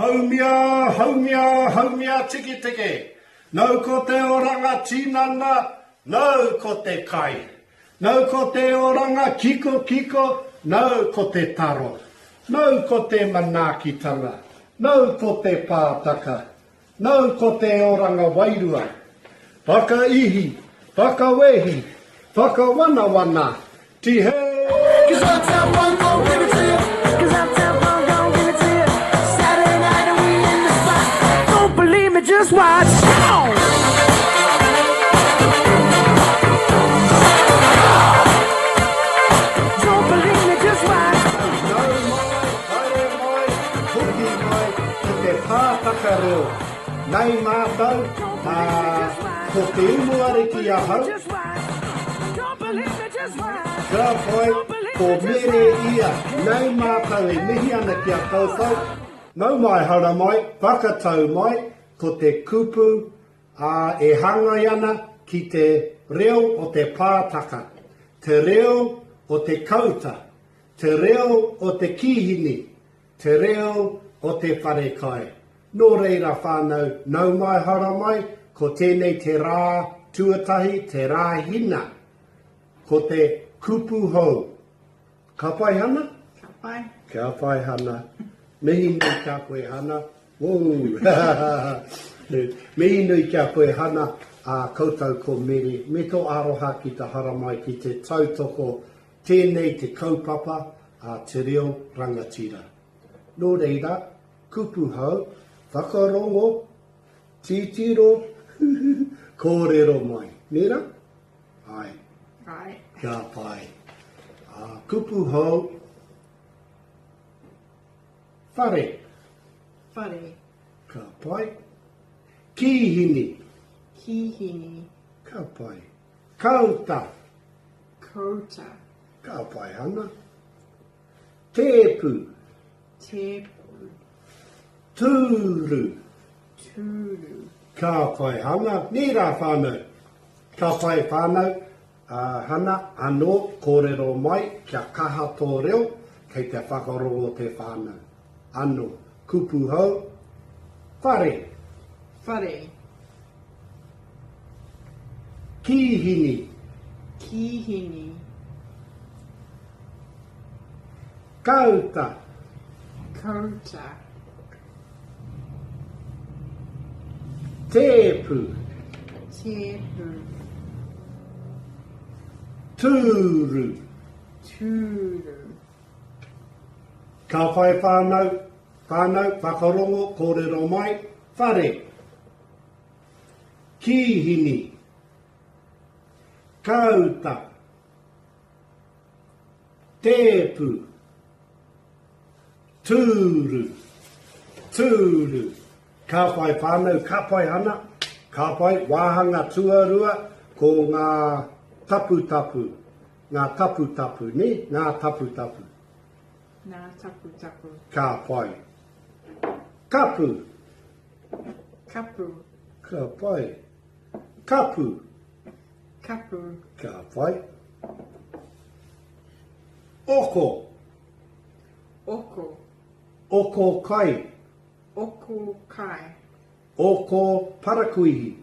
Haumia, haumia, haumia tiketike. Nau ko te oranga tinana, nau ko te kai. Nau ko te oranga kikokiko, nau ko te taro. Nau ko te manaakitanga, nau ko te pātaka, nau ko te oranga wairua. Whakaihi, whakawehi, whakawanawana, tihei! Just watch. Don't believe me, just watch. Nau mai, haere mai, hoki mai ki te pātaka reo. Nei mātou, ā, ko Te Umuariki ahau. Ka pai, ko Mere ia. Nei mātou e mihi ana ki a koutou. Nau mai, haramai, whakatau mai, ko te kupu, ā, e hāngai ana ki te reo o te pātaka, te reo o te kauta, te reo o te kīhini, te reo o te wharekai. Nō reira whānau, nau mai haramai, ko tēnei te rā tuatahi, te rā hina, ko te kupu hou. Ka pai Hana? Ka pai. Ka pai Hana. Mihi nui kia koe Hana. Woo! Mihi nui kia koe Hana, a koutou ko Mere, me tō aroha ki te haramai ki te tautoko tēnei te kaupapa a Te Reo Rangatira. Nō reira, kupu hou, whakarongo, titiro, kōrero mai. Nē rā? Āe. Āe. Ka pai. Ā, kupu hou, whare. Whare. Ka pai. Kīhini. Kīhini. Ka pai. Kauta. Kauta. Ka pai ana. Tēpu. Tēpu. Tūru. Tūru. Ka pai hana. Nē rā whānau. Ka pai whānau. Uh, hana, anō, kōrero mai, kia kaha tō reo, kei te whakarongo te whānau. Anō, kupu hou, whare. Whare. Kīhini. Kīhini. Kauta. Kauta. Tēpu. Tēpu. Tūru. Tūru. Ka whai whānau, whānau, whakarongo, kōrero mai, whare. Kīhini. Kauta. Tēpu. Tūru. Tūru. Ka pai whānau, ka pai ana, ka pai, wāhanga tuarua, ko ngā taputapu, ngā taputapu, nē, ngā taputapu. Ngā taputapu. Ka pai. Kapu. Kapu. Ka pai. Kapu. Kapu. Ka pai. Oko. Oko. Oko kai. Oko kai. Oko parakuihi.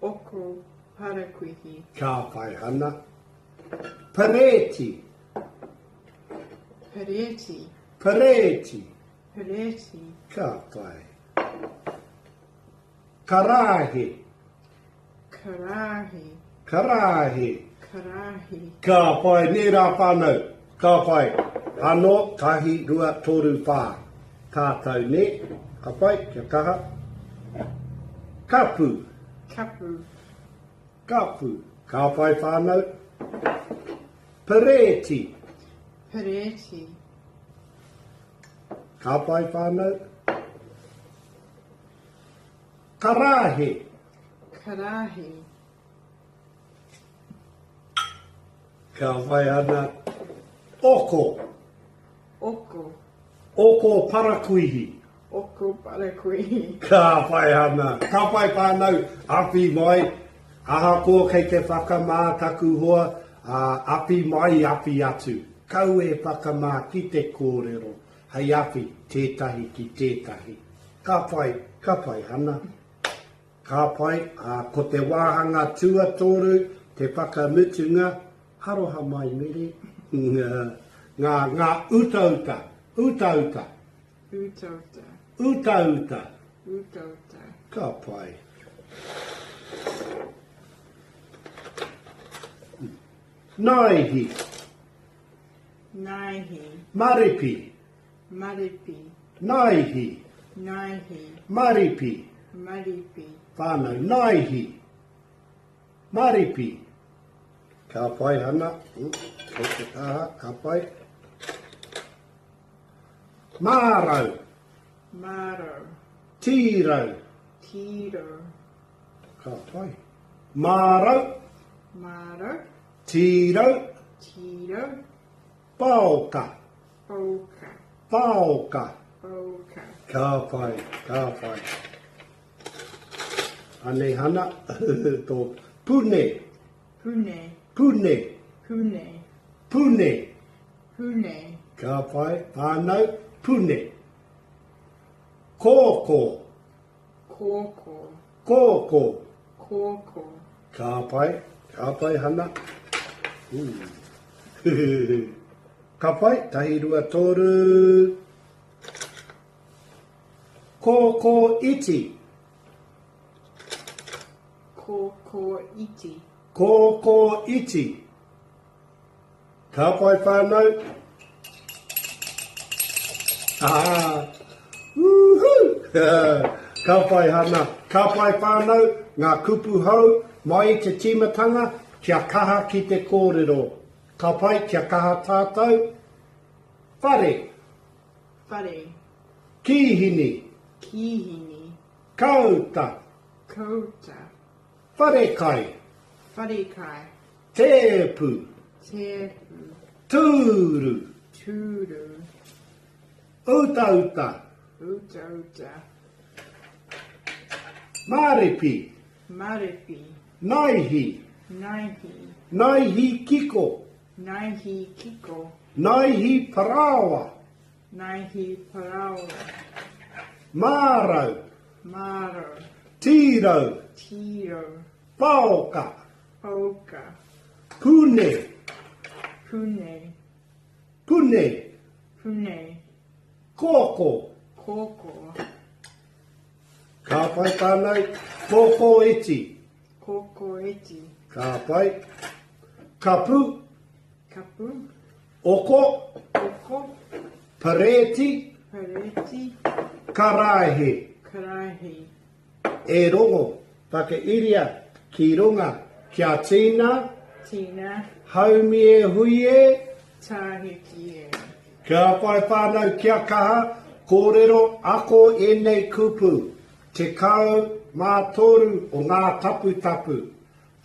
Oko parakuihi. Ka pai hana. Perēti. Perēti. Perēti. Perēti. Ka pai. Karāhe. Karāhe. Karāhe. Karāhe. Ka pai, nē rā whānau. Ka pai. Anō, tahi, rua, toru, whā. Tātou, nē? Ka pai, kia kaha. Kapu. Kapu. Kapu. Ka pai whānau. Perēti. Perēti. Ka pai whānau. Karāhe. Karāhe. Ka whai ana. Oko. Oko. Oko parakuihi. Oko parakuihi. Ka whai ana. Ka whai whānau, awhi mai. Ahakoa kei te whakamā taku hoa, ā, awhi mai, awhi atu. Kau e whakamā ki te kōrero, hei awhi tētahi ki tētahi. Ka pai, ka pai Hana. Ka pai, ā, ko te wāhanga tuatoru, te whakamutunga, aroha mai Mere, ngā, ngā utauta, utauta. Utauta. Utauta. Utauta. Ka pai. Naihi. Naihi. Maripi. Maripi. Naihi. Naihi. Maripi. Maripi. Whānau. Naihi. Maripi. Ka pai, Hana. Kei te taha, ka pai. Mārau. Mārau. Tīrau. Tīrau. Ka pai. Mārau. Mārau. Tīrau. Tīrau. Paoka. Paoka. Paoka. Paoka. Ka pai, ka pai. Anei Hana, tō pune. Pune. Pune. Pune. Pune. Pune. Ka pai, whānau, pune. Kōkō. Kōkō. Kōkō. Kōkō. Ka pai, ka pai Hana. Mm. ka pai, tahi rua toru. Kōkō iti. Kōkō iti. Kōkō iti. Ka pai whānau. Ah, woohoo! Ka pai Hana, ka pai whānau, ngā kupu hou mai i te tīmatanga, kia kaha ki te kōrero. Ka pai, kia kaha tātou. Whare. Whare. Kīhini. Kīhini. Kāuta. Kāuta. Wharekai. Wharekai. Tēpu. Tēpu. Tūru. Tūru. Utauta. Utauta. Māripi. Māripi. Naihi. Naihi. Naihi kiko. Naihi kiko. Naihi parāoa. Naihi parāoa. Mārau. Mārau. Tīrau. Tīrau. Paoka. Paoka. Pune. Pune. Pune. Pune. Kōkō. Kōkō. Ka pai whānau. Kōkō iti. Kōkō iti. Ka pai. Kapu. Kapu. Oko. Oko. Parēti. Parēti. Karaehe. Karaehe. E rongo, whakairia ki runga kia tīna. Tīna. Haumi e hui e. Tāhiki e. Kia whai whānau kia kaha, kōrero, ako ēnei kupu, 13 o ngā taputapu.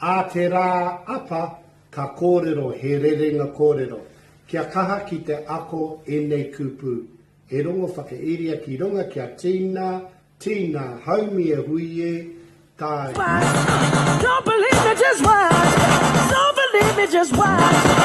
Ā te rā apa ka kōrero he rerenga kōrero. Kia kaha ki te ako ēnei kupu. E rongo whakairia ki runga kia tīna, tīna, haumi e hui e, tae. Don't believe me, just watch. Don't believe me, just watch.